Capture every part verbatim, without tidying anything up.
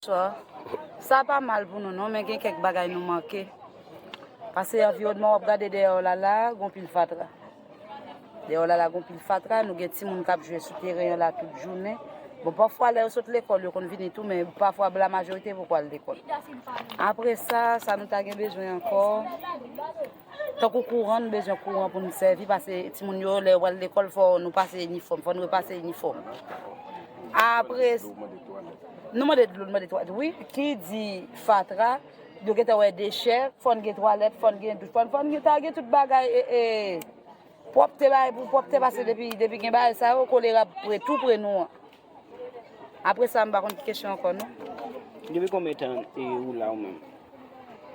Bonswa. Sa pa mal pou nou non, men gen kèk bagay nou manke. Pase anviwònman w ap gade dèyè w la la, gon pil fatra. Dèyè w la la gon pil fatra, nou gen timoun k ap jwe sou teren an la tout jounen. Bon, pafwa lè yo sot lekòl, yo konn vini tou, men pafwa la majorite poko al lekòl. Apre sa, sa nou ta gen bezwen ankò? Tankou kouran, nou bezwen kouran pou nou sèvi, pase timoun yo, lè yo pral lekòl, fò nou pase inifòm, fò nou repase inifòm. Apre, nou mande dlo, nou mande twalèt, wi, ki di fatra, yo gentan wè dechè, fò n gen twalèt, fò n gen douch, fò n, fò n gen, ta gen tout bagay, e, e, pwòpte, bagay pou pwòpte, pase depi, depi gen bagay sa yo, kolera pre, tou pre nou an. Apre sa, m pa konn ki kesyon ankò, non. Depi konbyen tan e ou la ou menm?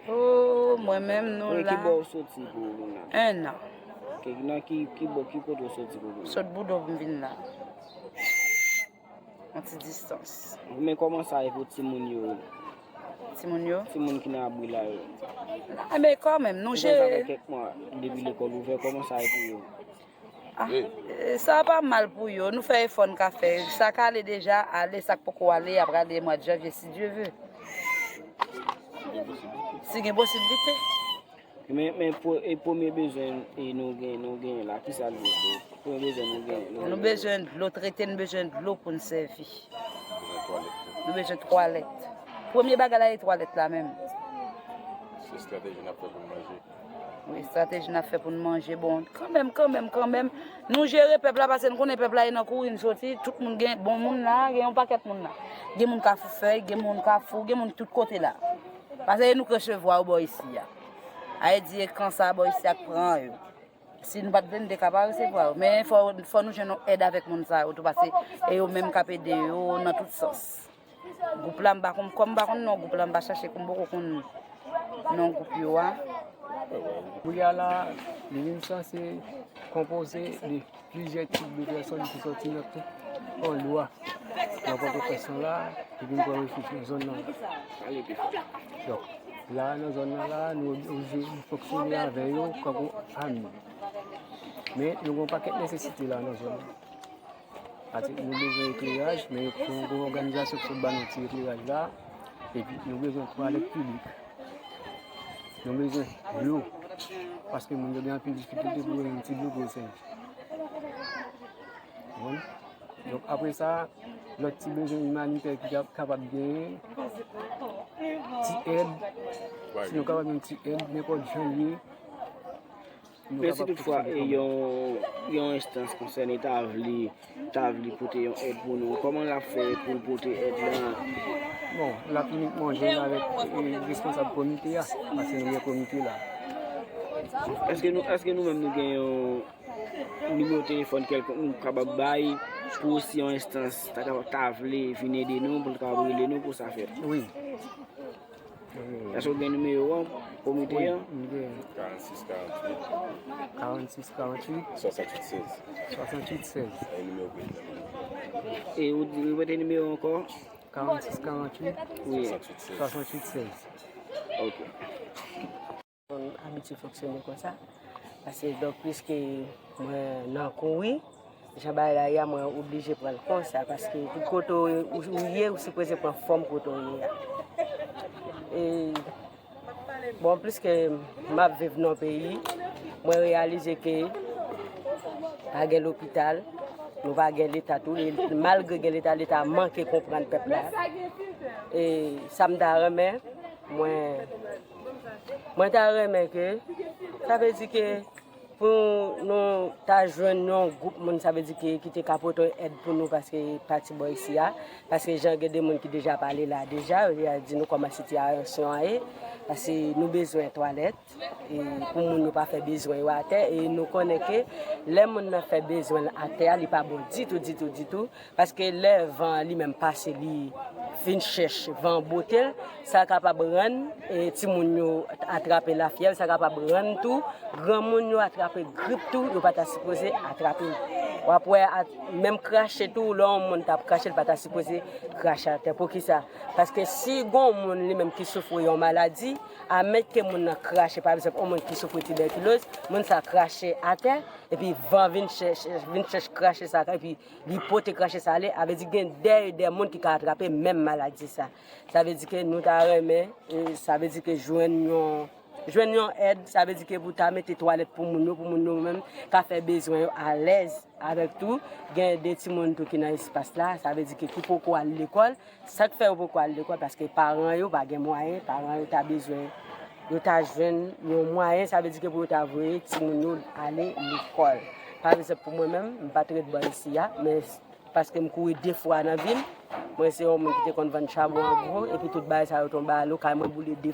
O, mwen menm, nou la. Ki bò ou soti pou ou vin la? En an. Ki, nan ki, ki bò, ki kote ou soti pou ou vin la? Sot Boudon pou m vin la. Yon ti distans. Men kòman sa ye pou timoun yo? Timoun yo? Timoun ki nan abri la yo. La, men kanmenm, nou jere. Sa fè kèk mwa depi lekòl ouvè, kòman sa ye pou yo? Ah, e, sa pa mal pou yo. Nou fè efò n ka fè. Sa k ale deja, ale. Sa k poko ale, y ap rale mwa de janvye, si Dye ve. Si gen posiblite. Men, men pou, e premye bezwen e nou gen, nou gen la, ki sa l ye? Premye bezwen nou gen, nou Nou gen. Bezwen dlo trete, nou bezwen dlo pou n sèvi. Nou bezwen twalèt. Premye bagay la, e twalèt la menm. Se estrateji n ap fè pou n manje. Wi, estrateji n ap fè pou n manje. Bon, kanmenm, kanmenm, kanmenm, nou jere pèp la, pase n konnen pèp la e nan kouri n soti. Tout moun gen, bon, moun la, gen yon pakèt moun la. Gen moun Kafou Fèy, gen moun Kafou, gen moun tout kote la. Pase e nou k resevwa yo bò isi a. Aye di e kan sa bò isi a k pran yo. Si nou pa t vle, nou te ka pa resevwa yo. Men fò, fò nou jwenn yon èd avèk moun sa yo tou, pase e yo menm k ap ede yo nan tout sans. Gwoup la, m pa konn, kòm m pa konn non gwoup la, m pa chache, kòm m poko konn non gwoup yo a. Kounye a la, li vin sanse konpoze de plizyè tip de pèsòn ki sòti nan tout andwa nan Pòtoprens lan la, ki vin pran refij nan zòn nan. Donk, la, nan zòn nan la, nou oblije fonksyone avè yo kankou ami. Men, nou gen yon pakèt nesesite la nan zòn nan. Pati nou bezwen ekleraj, men fò gen yon òganizasyon ki sot ba nou ti ekleraj la. Epi nou bezwen twalèt piblik. Nou bezwen dlo. Paske moun yo gen anpil difikilte pou yo jwenn ti dlo pou yo sèvi. Konprann? Donk, apre sa, lòt ti bezwen imanitè ki ka-, kapab genyen, ti èd, si nou kapab jwenn ti èd, nenpòt jan l ye, Men si toutfwa e yon, yon enstans konsène ta vle, ta vle pote yon èd pou nou, kòman l ap fè pou l pote èd la? Bon, l ap inikman jwenn avèk, e, responsab komite a, paske nou gen komite la. Èske nou, èske nou menm nou gen yon nimewo telefòn kèlkonk nou kapab bay pou si yon enstans ta kapab, ta vle vin ede nou, pou l kapab rele nou pou sa fèt? Wi. Èske w gen nimewo an, komite an? Wi, m gen. Karannsis karanntuit. Karannsis karanntuit. Swasanntuit sèz. Swasanntuit sèz. E nimewo prezidan. E ou di, repete nimewo ankò? Karannsis karanntuit. Wi. Swasanntuit sèz. Ok. Mwen abitye fonksyone konsa. Paske, donk, piske mwen nan kouri, jan bagay la ye a, mwen oblije pran l konsa, paske tout kote w, ou, ou ye, ou sipoze pran fòm kote w ye a. E, bon, pliske m ap viv nan peyi, mwen reyalize ke pa gen lopital, nou pa gen Leta tou, e malgre gen Leta, Leta manke konprann pèp la. E sa m ta renmen, mwen, mwen ta renmen ke, sa vle di ke pou nou ta jwenn yon gwoup moun, sa vle di ke ki te ka pote yon èd pou nou, paske pati bò isi a, paske jan gen de moun ki deja pale la deja, yo deja di nou kòman sitiyasyon an ye, paske nou bezwen twalèt, e pou moun yo pa fè bezwen yo atè, e nou konnen ke lè moun nan fè bezwen l atè a, li pa bon ditou, ditou, ditou, paske lè van an li menm pase, li vin chèch, van an bwote l, sa kapab rann, e, timoun yo atrape lafyèv, sa kapab rann tou granmoun yo atrape grip tou, yo pa ta sipoze atrape l. W ap wè, menm krache tou, lè yon moun t ap krache, l pa ta sipoze krache atè. Poukisa? Paske si gen yon moun li menm ki soufri yon maladi, amèt ke moun nan krache, pa egzanp, yon moun ki soufri tibèkiloz, moun sa krache atè, epi van vin chèch, vin chèch krache sa, epi li pote krache sa ale, sa vle di gen dèyè de moun ki ka atrape menm maladi sa. Sa vle di ke nou ta renmen, e, sa vle di ke jwenn yon, jwenn yon èd, sa vle di ke pou ta mete twalèt pou moun yo, pou moun yo menm ka fè bezwen yo alèz. Avèk tou, gen de timoun tou ki nan espas la, sa vle di ke ki poko al lekòl. Sa k fè yo poko al lekòl, paske paran yo pa gen mwayen, paran yo ta bezwen, yo ta jwenn yon mwayen, sa vle di ke pou yo ta voye timoun yo ale lekòl. Pa egzanp, pou mwen menm, m pa t ret bò isi a, men paske m kouri de fwa nan vil, mwen se yon moun ki te konn vann chabon an gwo, epi tout bagay sa yo tonbe a lo, kay mwen boule de